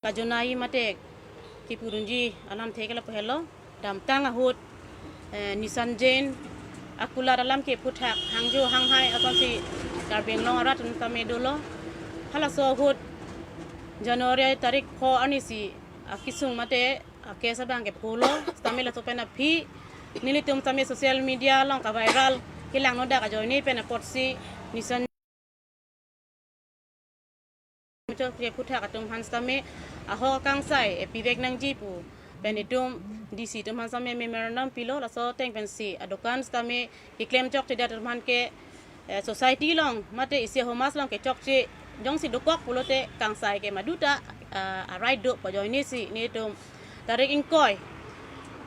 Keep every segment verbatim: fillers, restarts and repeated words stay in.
Kajonai mate kipudunji alamthe ke lapu helo. Damtang ahut, eh, Nissan Jain akulat alam ke aphuthak hangjo hanghai asonsi Karbi Anglong arat atum tame dolo. Halaso ahut January tarik pho arnisi akesung mate akes abang ke pholo. Sitame laso pen aphi nelitum tame social media along ka-viral kelangno dak ajoine pen apotsi Nissan chokche aphuthak atum aphan sitame ahok akangsai, eh, pivek nangji pu pen itum D C atum aphan sitame memorandum pilo. Laso ateng pensi adokan sitame keklem chokchedet atum aphan ke, eh, society along mate isi ahomaj along ke chokche jongsi dokok pulote kangsai ke maduta, ah, a-right do pu ajoinesi nelitum tarik ingkoi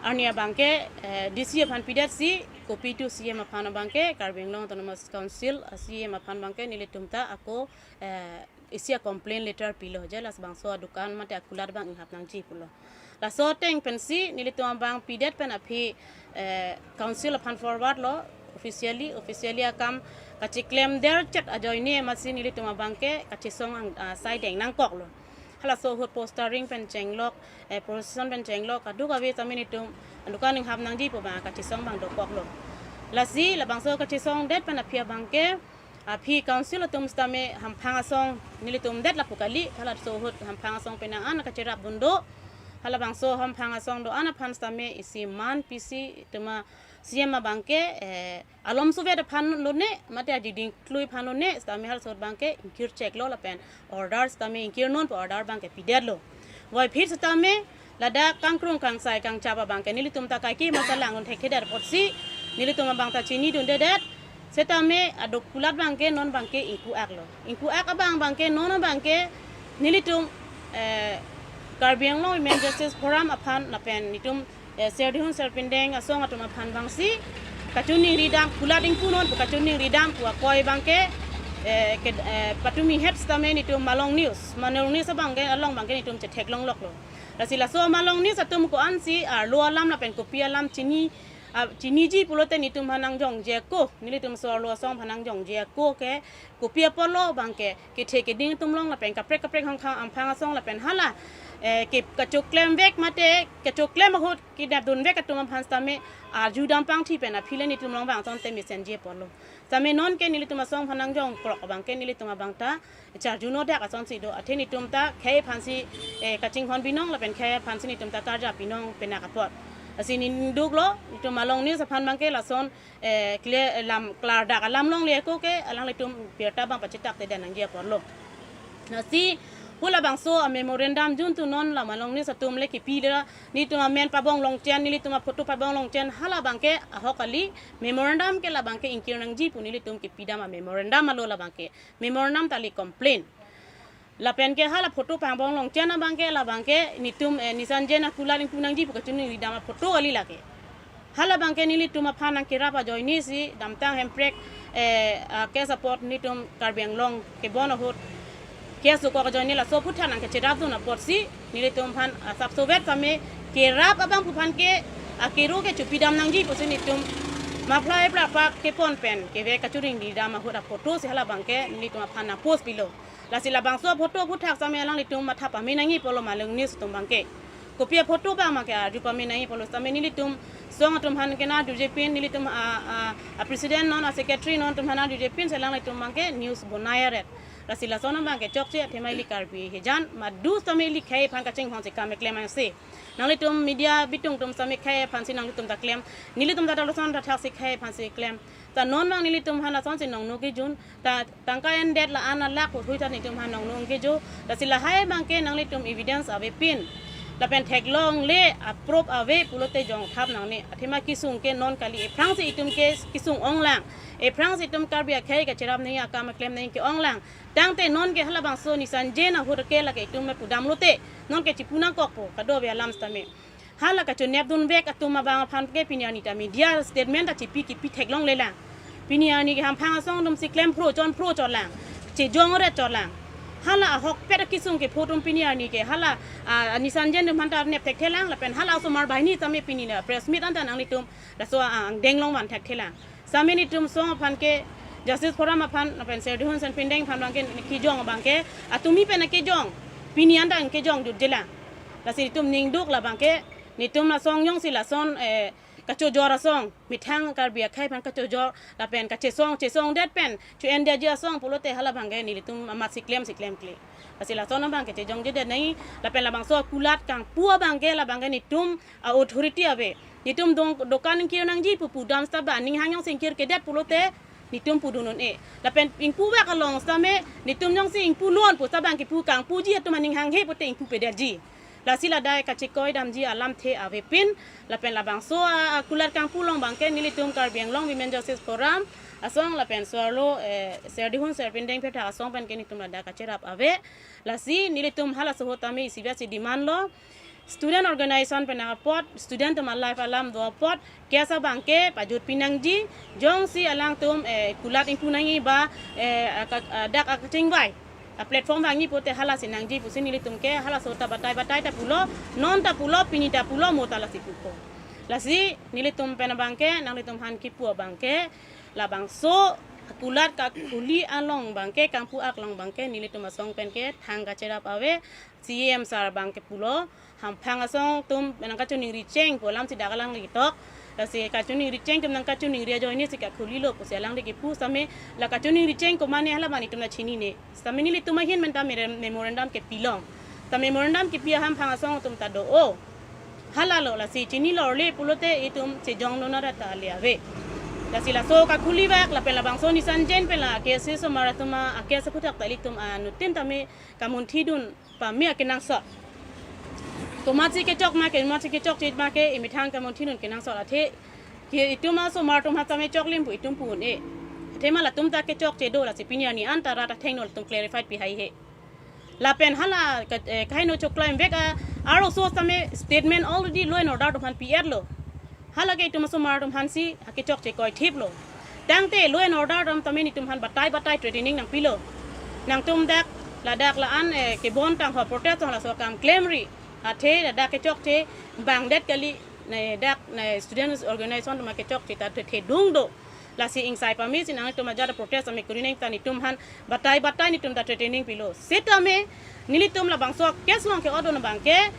arni abang ke, eh, D C aphan pidetsi kopi tu C M aphan abang ke, Karbi Anglong Autonomous Council, ah, C M aphan abang ke nelitum ta ako, eh, isi a-complaint letter pilo, je labangso adokan mate akulat abang inghap nangji pulo. Laso ateng pensi nelitum abang pidet pen aphi, eh, council aphan forward lo officially, officially akam kacheklemdet chet ajoine amatsi nelitum abang ke kachesong ang, ah, sai deng nangkoklo. Halaso ahut postering pen chenglok, eh, procession pen chenglok, kadokave tame nelitum adokan inghap nangji pu abang kachesong abang dokoklo. Lasi labangso kachesongdet pen aphi abang ke, aphi council atum sitame hamphang asong nelitum det lapu kali, halaso ahut hamphang asong penang an kacherapdun do. Halabangso hamphang asong do-an aphan sitame isi man pisi atum a-C M abang ke, eh, alom suvet aphan lone, mate ajiding klui aphan lone, sitame halaso abang ke ingkir cheklo lapen order sitame ingkir non pu order abang ke pidetlo. Voiphit sitame ladak kangkrung kangsai kangchap abang ke nelitum ta kaike masa langdun thekthedet apotsi nelitum abang ta chinidundedet. Sitame adokulat abang ke non abang ke ingku-aklo. Ingku-ak abang abang ke non abang ke nelitum, eh, Karbi Anglong Women Justice Forum aphan lapen nelitum, eh, Serdihun Serpindeng asong atum aphan abangsi kachiningridam, kulat ingku non pu kachiningridam pu akoi abang ke, eh, ke, eh, patumi het sitame nelitum Malong News, Malong News abang ke along abang ke nelitum chetheklongloklo. Lasi laso Malong News atum ko-ansi arlo alam lapen kopi alam chini, ah, chiniji pulote nelitum aphan nangjongje ako, nelitum so arlo asong aphan nangjongje ako ke, kopi apotlo abang ke, kethe keding atum along lapen kaprek kaprek hangkha amphang asong lapen hala, eh, ke kachoklemvek mate kachoklem ahut kedapdunvek atum aphan sitame arjudam pangthi pen aphi le nelitum along abang asonte mesenji apotlo. Sitame non ke nelitum asong aphan nangjongkrok abang ke nelitum abang ta charjuno dak asonsi do, athe nelitum ta khei aphansi, eh, kachinghon binong lapen khei aphansi nelitum ta karja binong penak apot. Lasi ninduklo, nelitum Malong News aphan abang ke lason, eh, kle-, eh, lam klardak alam longle ako ke, alanglitum birta abang pachitak te dan nangji apotlo. Lasi halabangso a-memorandum juntu non la Malong News atum le kipilo, nelitum amen pabong longchen, nelitum aphoto pabong longchen, hala abang ke ahok kali, memorandum ke labang ke ingkir nangji pu nelitum kipidam a-memorandum alo labang ke. Memorandum ta kali complaint. Lapen ke hala photo pabong longchen abang ke labang ke nelitum, eh, Nissan Jain akulat ingpu nangji pu kachiningridam aphoto kali lake. Hala abang ke nelitum aphan nangkerap ajoinesi damtang hemprek, eh, ah, case apot nelitum Karbi Anglong kebon ahut case dokok ajoine laso aphuthak nangkacherapdun apotsi nelitum aphan asap sovet sitame kerap abang pu aphan ke akero ke chupidam nangji pusi nelitum maplai plakpak kepon pen keve kachiningridam ahut aphoto si hala abang ke nelitum aphan nangpost pilo. Lasi labangso aphoto aphuthak sitame alanglitum matha pame nangji apotlo Malong News atum abang ke. Kopi aphoto abang ma ke arju pame nangji apotlo sitame nelitum song atum aphan ke nangdujepin, nelitum a, a, a-president non, a-secretary non atum aphan nangdujepin si alanglitum abang ke news bonai aret. Lasi lason abang ke chokche athema ili Karbi hijan madu sitame ili khei aphan kachinghonsi kam keklem angse. Nanglitum media bitung atum sitame khei aphansi nanglitum ta klem. Nelitum ta lason ta thaksi khei aphansi klem. Ta non abang nelitum aphan lasonsi nongno kejun. Ta tangka endet la an alak hui ta nelitum aphan nongno kejo. Lasi lahai abang ke nanglitum evidence avepin, lapen theklongle a-proof ave pulote jongthap nangne. Athema kesung ke non kali, aphrangsi itum ke kesung onglang. Aphrangsi itum Karbi akhei kacherap nangji, akam keklem nangji ke-onglang. Tangte non ke halabangso Nissan Jain ahut ke lake itum me pudam lote, non ke chipu nangkokpo, kadokave alam sitame. Hala kachonepdunvek atum abang aphan ke pini arni ta media statement ta chipi kipi theklonglelang. Pini arni ke hamphang asong atumsi klemphro chonphro cholang, chejongret cholang. Hala ahokpet akesung kepho atum pini arni ke hala, ah, Nissan Jain atum aphan ta nepthekthelang lapen hala osomar banghini tame pini na press meet anta nanglitum laso, ah, angdeng longvan thekthelang. Sitame nelitum song aphan ke, Justice Forum aphan, lapen Serdihun Serpindeng aphan abang ke, kejong abang ke, atumi pen akejong. Pini an ta kejong jutjelang. Lasi netum ningduk labang ke netum asong jongsi lason, eh, kachojor asong, methang Karbi akhei aphan kachojor lapen kachesong, chesongdet pen cho-endetji asong pulote halabang ke nelitum amatsi klem si klemkle. Lasi lason abang ke chejong jutdet nangji, lapen labangso akulat kangpu abang ke labang ke netum a-authority ave. Netum dong dokan ingkir nangji pu pudam seta ba aning hang jongsi ingkirkedet pulote netum pudun un-e. Lapen ingpuvek along sitame netum jongsi ingpu non pu seta abang ke pu kangpuji atum aning hanghe pute ingpupedetji. Lasi ladak kachekoi damji alamthe avepin, lapen labangso a, akulat kangpu along abang ke nelitum Karbi Anglong Women Justice Forum asong lapen so-arlo, eh, Serdihun Serpindeng Pherthak asong pen ke netum ladak kacherap ave. Lasi nelitum halaso ahut tame isi basi demand lo. Student organization pen apot, student atum a-life alam do apot, case abang ke pajutpi nangji, jongsi alangtum, eh, kulat ingpu nangji ba, eh, aka-, ah, dak akachingvai a-platform vangji pute halasi nangji pusi nelitum ke halaso ta batai batai ta pulo, non ta pulo, pini ta pulo, mo ta lasi pupo. Lasi nelitum pen abang ke, nanglitum aphan kipu abang ke, labangso kulat kakhuli along abang ke, kangpu aklong abang ke, nelitum asong pen ke thang kacherap ave. C E M sir abang ke pulo, hamphang asong atum nangkachoningri cheng pu alam si dak alangli ketok. Lasi kachoningri cheng atum nangkachoningri ajoine si kakhuli lo pusi alangli kepu sitame, la kachoningri cheng komatne hala abang netum ta chinine. Sitame nelitum ahin pen ta mere-, memorandum kepi long. Ta memorandum kepi ahamphang asong atum ta do-o. Hala lo, lasi chini lorle pulote itum chejong lonat ta ale ave. Lasi laso kakhuli vak lapen labangso nisan jen pen la K S A osomar atum a-case aphuthak ta ilitum anuttin tame kamunthidun pame akenangsot. Komatsi kechok ma ke, komatsi kechokche ma ke, imethang kamunthidun kenangsot athe, ke itum asomar atum aphan tame choklim pu itum pu un-e. Athema latum ta kechokche do, lasi pini arni an ta rat athengno latum clarified pi haihe. Lapen hala ka, eh, kaheno choklem vek a, arloso tame statement already law and order atum aphan pi-etlo. Hala ke itum asomar atum aphansi akechokche koithiplo. Tangte law and order atum tame netum aphan batai batai threatening nangpilo. Nangtum dak ladak la-an, eh, kebon tang ho, protest ho, laso akam klemri. Athe ladak kechokche bangdet kali, ne dak ne students organization atum akechokche ta thethedung do. Lasi ingsai pame si nangtum ajat protest tame kuri nang ta netum aphan batai batai netum ta threatening pilo. Setame nelitum labangso case along ke-ot dun abang ke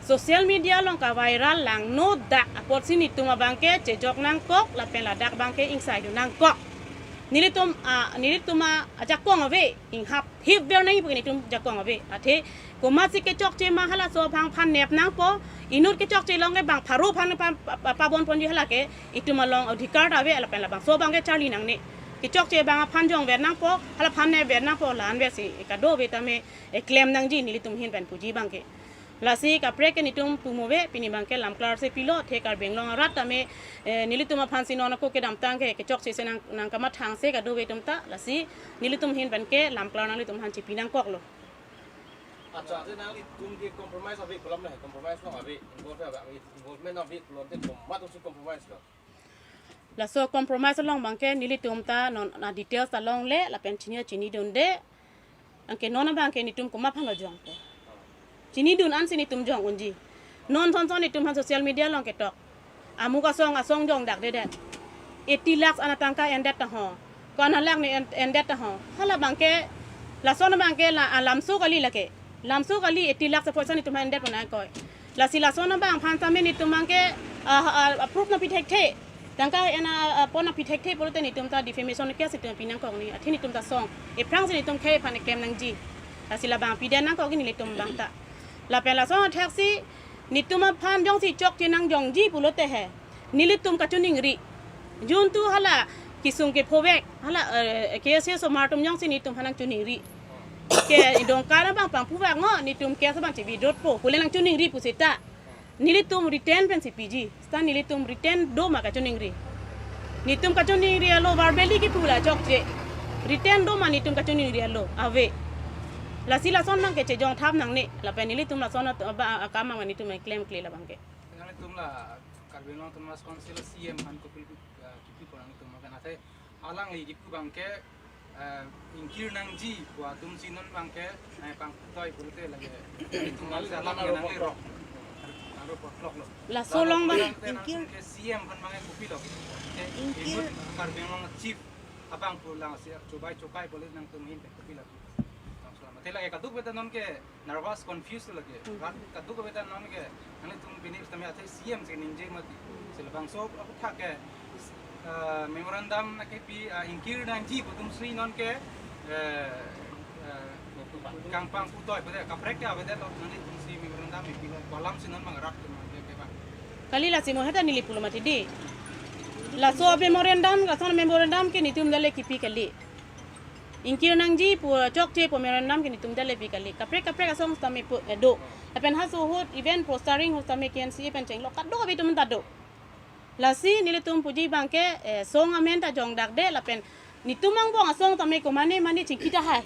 social media along kaviral langno dak apotsi netum abang ke chejok nangkok lapen ladak abang ke ingsaidun nangkok. Nelitum a, nelitum a, ajakong ave, inghap thip ver nangji pu ke netum jakong ave. Athe komatsi kechokche ma halaso abang aphan nep nangpo, inut kechokche along ke bang pharo aphan pa, pa, pa, pabon ponji hala ke itum along adhikar ta ave, lapen labangso abang ke charli nangne. Kechokche abang aphan jong ver nangpo, hala aphan nep ver nangpo, la-an ver si kadokave tame, eh, klem nangji nelitum ahin pen puji abang ke. Lasi kaprek ke netum pu mo ave, pini abang ke lam klar si pilo, athe Karbi Anglong arat tame, eh, nelitum aphansi non ako kedamtang ke kechokche si nang, nangkamathang si kadokave atum ta, lasi nelitum ahin pen ke lam klar nanglitum aphan chipi nangkoklo. Accha, je nanglitum ke compromise ave pu alam le, compromise along ave, involve ave, involvement ave pulote komat si compromise lo? Laso compromise along abang ke nelitum ta non a-details ta longle, lapen chini chinidunde. Anke non abang ke netum komat aphan lo jongpo. Chinidun ansi netum jong unji. Non son son netum aphan social media along ketok. Amuk asong, asong jong dakdedet. Eighty lakhs an atangka endet ta ho. Ko-an alak ne en-, endet ta ho. Hala abang ke, lason abang ke la, a, lamso kali lake. Lamso kali eighty lakhs apoisa netum aphan endet pon nangkoi. Lasi lason abang aphan tame netum abang ke, a, a, a, proof nangpi thekthe. Tangka en a, a, pon nangpi thekthe pulote netum ta defamation case netum pi nangkok ni. Athe netum ta song. Aphrangsi netum khei aphan klem nangji. Lasi labang pidun nangkok ni nelitum abang ta. Lapen lason athaksi netum aphan jongsi chokche nangjongji pulote he, nelitum kachoningri. Juntu hala kesung kephovek, hala, eh, K S A osomar atum jongsi netum aphan nangchoningri. Ke idong kana abang pangpuvek ngo, netum case abang chibi dotpo, pule nangchoningri pu seta. Nelitum written pensi piji, seta nelitum written do ma kachoningri. Netum kachoningri alo, verbally kipu la chokche. Written do ma netum kachoningri alo, ave. Lasi lason abang ke chejong thap nangne, lapen nelitum lason at-, ba, akam abang netum klemkle labang ke. Nanglitum la Karbi Anglong Autonomous Council C E M aphan kopil, ah, kipi pon nanglitum abang ke, athe alangli kipu abang ke, eh, ingkir nangji pu atum si non abang ke, eh, pangputoi pulote lake. Nanglitum abang si alam ke nangli rok. Nangli rok kloklo. Laso along abang pulote nang ingkir. Ke C E M aphan abang ke kopilo. Eh, ingkir. Inut Karbi Anglong chief abang pu lang si chobai chokai pulote nangtum ahin ke kopilo. Nang selamat. Lake kadokave ta non ke nervous, confused lake. Hmm. Rat kadokave ta non ke, nanglitum pini sitame athe C M si ningje mati. Hmm. Si labangso aphuthak ke, eh, memorandum nangkepi, eh, ingkir nangji pu atum si non ke, eh, eh, kangpang putoi pu de, kaprek ke avedet lo, nanglitum si memorandum ipilo, ko alam si non bang rat ke non ke bang. Kali, lasi mo heta neli pulo mati di. Laso memorandum, laso memorandum ke netum dale kipi kali. Ingkir nangji pu, chokche pu memorandum ke netum dale pi kali. Kaprek kaprek asong sitame pu, eh, do. Lapen haso ahut event postering ahut sitame K N C A pen chenglo kadokave atum ta do. Lasi nelitum puji abangke, eh, song amen ta jongdakde lapen netum angbong asong sitame komane mane chingki tahai.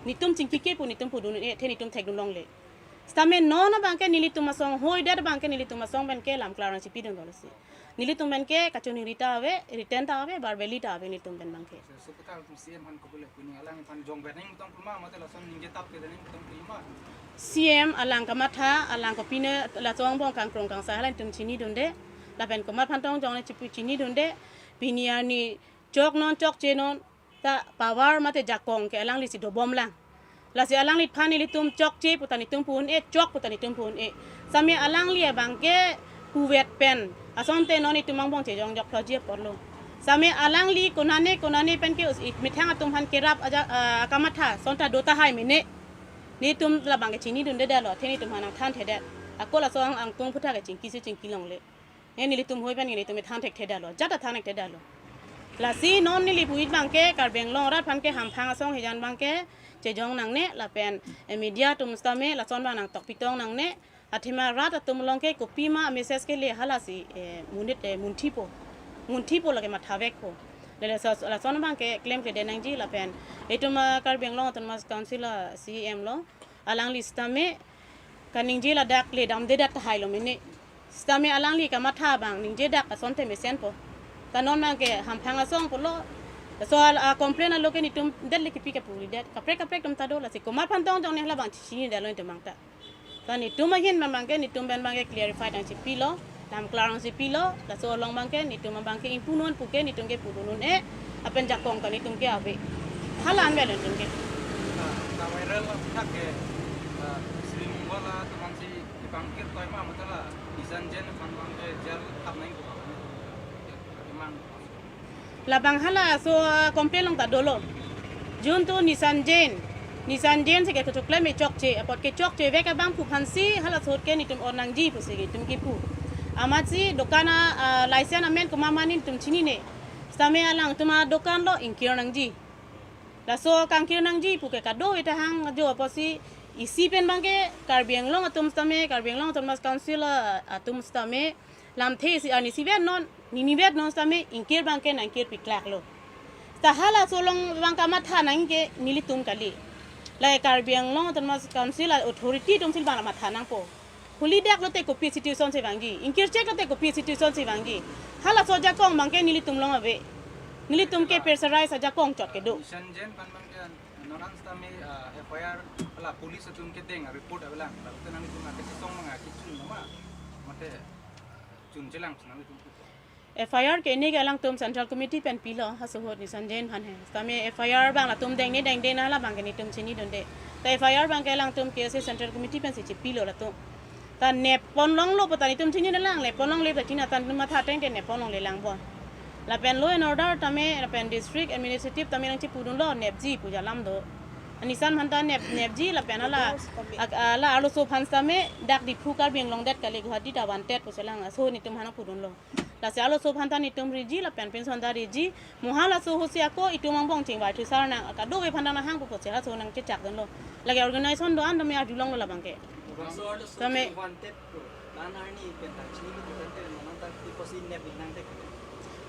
Netum chingkike pu netum pudun-e, athe netum thekdun longle. Sitame non abangke nelitum asong hoidet abangke nelitum asong pen ke lam klarang si pidun dolo si. Nelitum pen ke kachiningri ta ave, written ta ave, verbally ta ave nelitum pen abangke. So, so, kotak atum C M aphan kopilo, pini alangphan jongver nangji pu tong puma, mate lason ningje tap kede nangji pu tong puma. C M alang kamatha, alang kopine laso angbong kangkrong kangsai hala netum chinidunde, lapen komat aphan tong jong ne chipu chinidunde, pini arni chok non chokche non, ta power mate jakong ke alangli si dobom lang. Lasi alangliphan nelitum chokche pu ta netum pu un-e, chok pu ta netum pu un-e. Sitame alangli abangke puvet pen asonte non netum angbong chejong jok thloji apotlo. Sitame alangli konane konane pen ke us-, ik methang atum aphan kerap aja, ah, akamatha asonta do tahai mene. Netum labangke chinidunde detlo, athe netum aphan nangthanthedet. Ako laso ang, angtung aphuthak ke chingki si chingki longle. Ne nelitum hoi pen nelitum than thekthedetlo, jat than thekthedetlo. Lasi non neli pu-ik abangke Karbi Anglong arat aphan ke hamphang asong hijan abangke chejong nangne lapen, eh, media atum sitame lason abang nangtok pitong nangne. Athema rat atum along ke kopima message kele halasi, eh, monit, eh, munthipo. Munthipo lake mathavekpo. Lele so, lason abangke klemkle de nangji lapen itum, ah, Karbi Anglong Autonomous Council, ah, C E M lo. Alangli sitame kaningje ladak le damdedet tahai lo mene. Sitame alangli kamatha abang ningjedak asonte mesenpo. Ta non abangke hamphang asong pulo. So al, ah, complain alo ke netum det le kipi kapulidet. Kaprek kaprek atum ta do, lasi komat aphan tong jong ne halabang chinidetlo netum abang ta. Ta netum ahin abangke netum pen abangke clarify nangchipilo. Lam klarang si pilo, laso along abangke netum abangke ingpu non puke netum ke pudun un-e, lapen jakong ta netum ke ave. Hala anvet netum ke. Na, na viral aphuthak ke, ah, Sri Mongol atum aphan si kepangkir toi ma, mate la Nissan Jain aphan abangke jail thap nangji pu abang. Kemang. Labang halaso, ah, complain along ta dolo. Jun tu Nissan Jain. Nissan Jain si ke kechoklem e chokche, apot kechokche vek abangphu aphan si halaso ahut ke netum or nangji pusi netum kipu. Amatsi dokan a, ah, license amen komat ma netum chinine. Sitame alangtum adokan lo ingkir nangji. Laso kangkir nangji pu ke kadokave ta hang jo apotsi isi pen abangke Karbi Anglong atum sitame, Karbi Anglong Autonomous Council, ah, atum sitame lamthe isi arni isivet non, ninivet non sitame ingkir abangke nangkir piklaklo. Ta halaso along abang kamatha nangke nelitum kali. Lahei Karbi Anglong Autonomous Council authority atum si labang matha nangpo. Holi dak lote kopi situation si vangji, ingkir chek lote kopi situation si vangji. Halaso ajakong abangke nelitum along ave. Nelitum ke pressurize ajakong chot kedo. Nissan Jain aphan abangke non an sitame, ah, F I R hala police atum kedeng report avelang. Lalu tenang itu nang kecetong manga kicun nama. Mate Chun chelang chun nangtum pu. F I R ke ini ke alangtum Central Committee pen pilo, haso ahut Nissan Jain aphan he. Sitame F I R abang latum dengne dengde na labang ke netum chinidunde. Ta F I R abangke alangtum K S A Central Committee pen si chipilo latum. Ta nep pon longlo pu ta netum chinine lang, nep pon longle ta chini atan matha ateng te nep pon longle lang bon. Lapen law and order tame, lapen district administrative tame nangchipudunlo nepji pu alam do. Nissan aphan ta nep, nepji lapen hala, ak-, hala arloso aphan tame dak Diphu Karbi Anglong det kali, Guwahati ta vandet pusi lang aso netum aphan pudunlo. Lasi arloso aphan ta netum riji lapen pinson ta riji. Mo halaso ahut si ako itum angbong chingvai thu sar nang, kadokave aphan ta nanghangpo pusi halaso nangchechakdunlo. Lake organization do-an tame arjulonglo labangke. Tame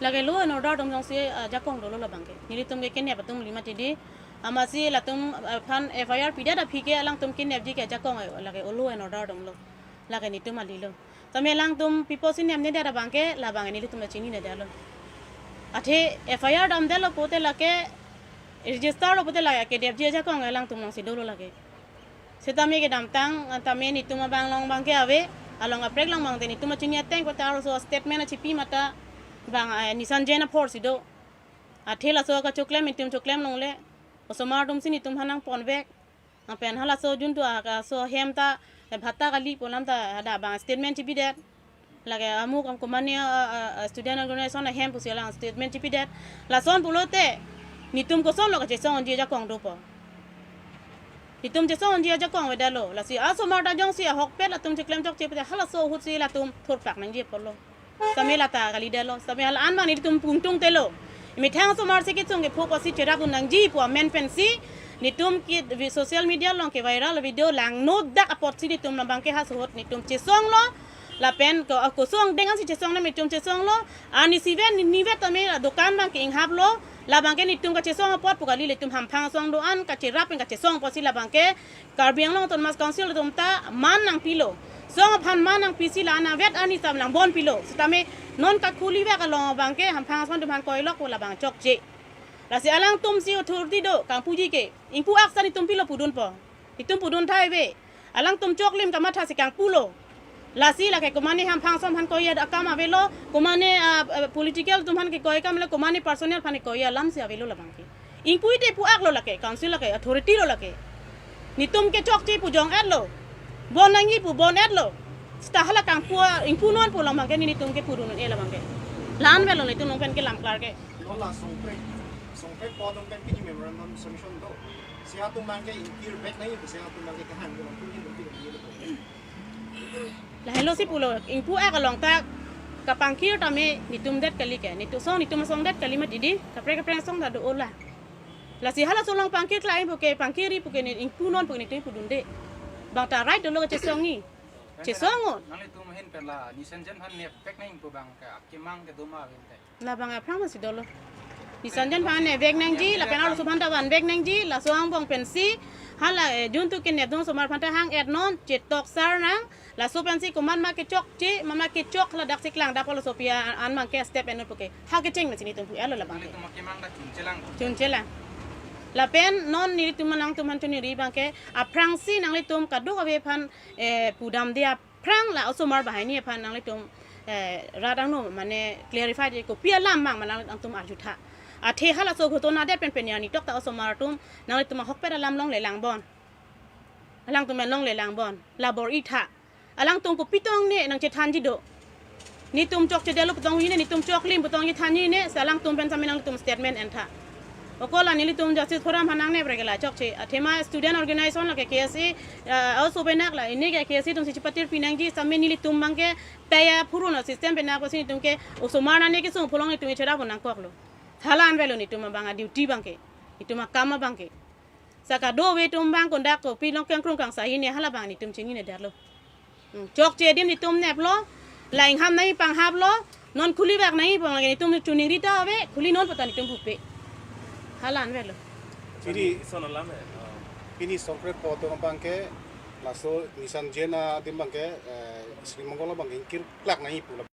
lake law and order atum jongsi, ah, jakong dolo labangke. Nelitum ke kenep atum lima tidi. Amatsi latum, ah, aphan F I R pidet aphi ke alangtum kenepji ke jakong, eh, lake law and order atumlo. Lake netum alilo. Tame alangtum pipo si nepnedet abangke labang nelitum ta chininedetlo. Athe F I R damdetlo pote lake register lo pote lake kenepji ajakong alangtum alongsi dolo lake. Setame kedamtang, ah, tame netum abang along abangke ave, along kaprek along abangte netum achini ateng pote arloso statement achipi mate bang, ah, Nissan Jain apor si do. Athe laso kachoklem netum choklem longle. Osomar atum si netum aphan nangponvek. Lapen halaso juntu a, aso hem ta, eh, bhatta kali pu alam ta ada abang statement chipidet. Lake amuk am komane, ah, ah, ah, student organization ahem pusi alang statement chipidet. Lason pulote, netum kosonlo kachesongji ajakong dopo. Netum chesongji ajakong avedetlo. Lasi asomar ta jongsi ahokpet latum cheklem chokche pute halaso ahutsi latum thurpak nangji apotlo. Sitame lata kalidetlo. Sitame hala-an abang netum pungtungtelo. Methang asomar si kechung kepho pusi cherapdun nangji pu amen pensi netum ke vi-, social media along keviral video langnodak apotsi netum labangke halaso ahut netum chesonglo. Lapen ko, kosong deng ansi chesong nang netum chesonglo. Arnisi vet, nini vet tame dokan abangke inghaplo. Labangke netum kachesong apot pu kali, ilitum hamphang asong do-an kacherap pen kachesong apotsi labangke Karbi Anglong Autonomous Council atum ta man nangpilo. Song aphan man nangpisi la-an avet arni tam langbon pilo. Sitame non kakhuli vek along abangke hamphang asong atum aphan koilok pu labang chokche. Lasi alangtum si authority do kangpuji ke. Ingpu ak sa netum pilo pudunpo. Netum pudun thai ave. Alangtum choklim kamathasi kangpulo. Lasi lake komane hamphang asong aphan koi-et akam avelo, komane, ah, ah, political atum aphan kekoi akam le, komane personal aphan kekoi alamsi avelo labangke. Ingpu-ite pu aklo lake, council lake, authority lo lake. Netum ke chokche pu jong-etlo. Bon nangji pu bon-etlo. Seta hala kangpu a, ingpu non pu labangke netum ke pudun un-e labangke. La-an avelo netum along pen ke lam klar ke. Lo la Songpre, Songpre po atum pen pini memorandum submission do. Si atum abangke ingkir back nangji pu si atum abangke kahang ko alam pini lo pini lo. Lahelo si pulo, ingpu ak along ta kapangkir tame netum det kali ke, netum song, netum asong det kali mati di, kaprek kaprek asong ta do-o la. Lasi halaso along pangkir klemji puke, pangkirji puke ne ingpu non puke netum pudunde. Bang ta right dolo kachesongji. Chesong o. Nanglitum ahin pen la Nisanjan aphan nepvek nangji pu abang ke akemang kedo ma ahin te. Labang aphrang masi dolo. Nisanjan aphan nepvek nangji, lapen arloso aphan ta vanvek nangji, laso angbong pensi. Hala, eh, juntu kenepdun asomar aphan ta hang-et non, chetok sar nang, laso pensi komat ma kechokche, mama kechok ladaksi klangdak laso pi a-, an abangke step en puke. Ha kecheng masi netum pu-etlo labangke. Nanglitum akemang ta chunchelang. Chunchelang. Lapen non nelitum alangtum aphan choningri abangke, aphrangsi nanglitum kadokave aphan, eh, pudamde ap- phrang la osomar banghini aphan nanglitum, eh, rat angno mane clarify de kopi alam abang ma nanglitum arjutha. Athe halaso ghotona det pen pen arni tok ta osomar atum nanglitum ahokpet alam longle langbon. Alangtum longle langbon. La bor-itha. Alangtum kopi tong ne nangchethanji do. Netum chokchedetlo pu tong hini, netum choklim pu tong chethanji ne, si alangtum pen sitame nanglitum statement entha. Okol la nelitum Justice Forum aphan nangnep rege la chokche. Athema student organization lake K S A, ah, also benak la, ini ke K S A atumsi chipatir pinangji, sitame nelitum abangke paya phuruna system benak pusi netum ke osomar nane kesung pulong netum ichera pon nangkoklo. Hala-an avelo netum abang a-duty abangke. Netum akam abangke. Saka do ave atum abang kondak kopi long kangkrung kangsahi ne hala abang netum chinine detlo. Hmm, chokche adim netum neplo, la ingham nangji panghaplo, non khuli vak nangji pon lake netum choningri ta ave, khuli non puta netum pupe. Hala-an avelo. Pini, Son alam eh. Oh. Pini Songkre po atum abangke, laso Nisanjan adim abangke, eh, Sri Mongol abangke ingkir klak nangji pu la.